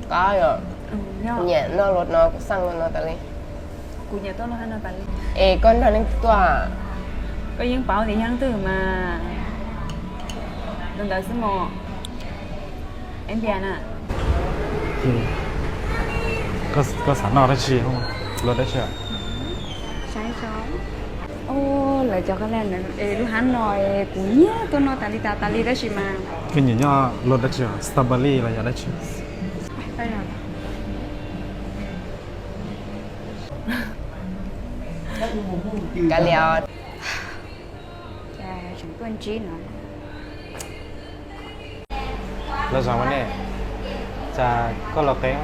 Koj nyiam noj luag no, kuv xaj luag no tas li. Es koj nrog neeg twg tuaj? Koj yeej paub tias yog leej twg mas. Tus ntawd xwb mos. Es npias na. Koj xav noj dab tsi? Luag dab tsi? Lawv cov lub hab no kuv nyiam tuaj noj tas li tas tas li tab sis mas. Koj nyiam noj luag dab tsi, strawberry los yog dab tsi? Kav liam. Tseem tuaj ntsib no. Los zaum ua nej, cas koj los qeeb?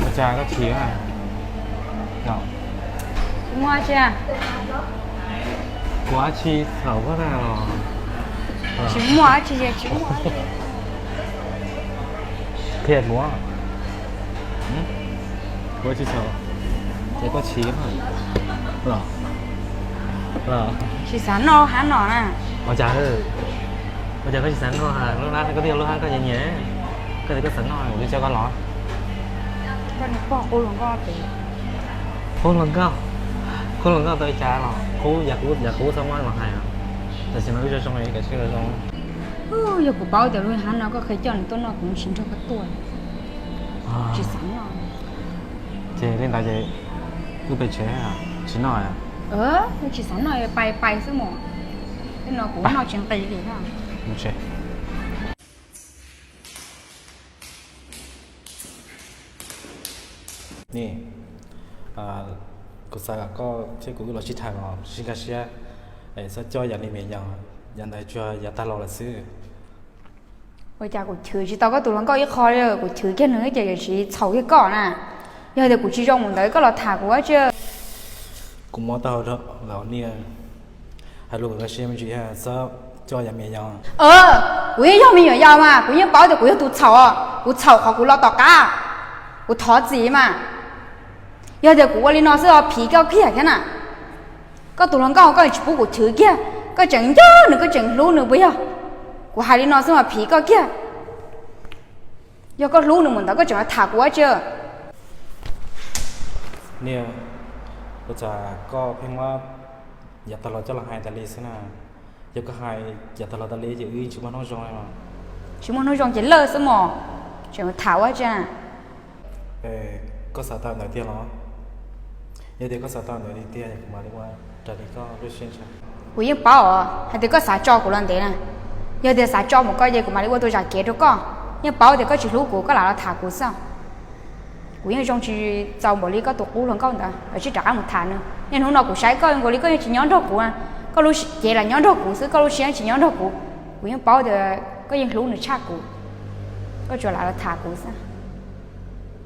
Ua cas koj chim? Muaj tsi? Kuv dab tsi txhaum koj na los? Tsis muaj dab tsi, tsis muaj. Qhia kuv, kuv dab tsi txhaum? Ces koj chim los? Tsis xav noj hab no na. Ua cas, ua cas koj tsis xav noj? Lub hab koj twb yog lub hab koj nyiam nyiam, koj tias koj xav noj kuv twb coj koj los. Qub hluas nkauj, qub hluas nkauj tau li cas los qub, yam qub txhob muab los hais. Tam sim no wb zoo zoo li, kav tsij zoo. Yog kuv paub tias lub hab no koj qhia coj nws tuaj noj kuv tsis nrog koj tuaj. Tsis xav noj. Ces li ntawd ces wb pem tsev tsis noj. Tsis xav noj, pais pais xwb mos. Tej no kuv noj tsis nqis li na. Ni, kuv xav kom koj thiab kuv wb los sib tham los sib nkag siab, es txhob coj yav ni me nyuam, yav ntawd tsuas yav tag los lawm xwb. Ua cas kuv chwv tsis tau koj tus hluas nkauj ib qho li, kuv chwv kiag nws ces yuav tsis txhaum kiag koj na. Yog tias kuv tsis zoo mus ntawd koj los tham kuv ua tsi. Kuv mob taub hau rau niam, hais lus kom nkag siab me ntsis, txhob coj yav me nyuam. Kuv yeej yog me nyuam yaus mas, kuv yeej paub tias kuv yog tus txhaum, kuv txhaum qhov kuv los tom qab, kuv thov txim mas. Yog tias kuv ua li no xwb os phiv koj kiag thiab na. Koj tus hluas nkauj koj tsis pub kuv chwv kiag, koj tseem nco nws, koj tseem hlub nws puas yog? Kuv hais li no xwb mas phiv koj kiag. Yog koj hlub nws mus ntawd koj tseem los tham kuv ua tsi? Niam, ua cas koj pheej muab yav tag los coj los hais tas li xwb na? Yog koj hais yav tag los tas li ces wb tsis muaj hnub zoo li. Tsis muaj hnub zoo ces lawj xwb mos, tseem tham ua tsi na? Koj xav tau ntawd tiag los? Yog tias koj xav tau ntawd li tiag kuv mam li ua raws li koj lub siab ntshaw. Kuv yeej paub os hais tias koj xav tso kuv los ntev na. Yog tias xav tso mus koj ces kuv mam li ua tus zam kev rau koj. Yeej paub tias koj tsis hlub kuv koj lam los tham kuv xwb. Kuv yeej zoo tsis txaus npaum li koj tus qub hluas nkauj ntawd, koj tsij rov qab mus tham nws. Niaj hnub no kuv saib koj nkaus li koj yeej tsis nyob nrog kuv, koj lub cev lam nyob nrog kuv xwb, koj lub siab tsis nyob nrog kuv. Kuv yeej paub tias koj yeej hlub nws tshaj kuv, koj tsuas lam los tham kuv xwb.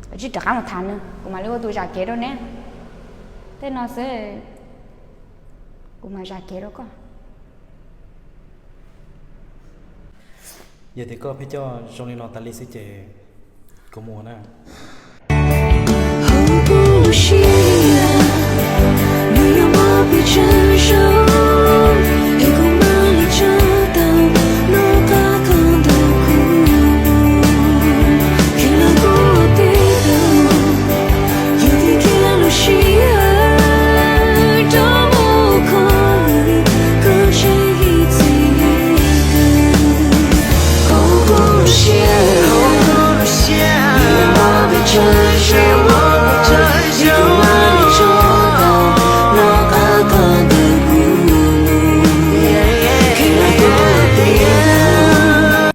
Koj tsij rov qab mus tham nws, kuv mam li ua tus zam kev rau neb. Tej no xwb, kuv mam zam kev rau koj. Yog tias koj pheej coj zoo li no tas li xwb ces kuv mus na.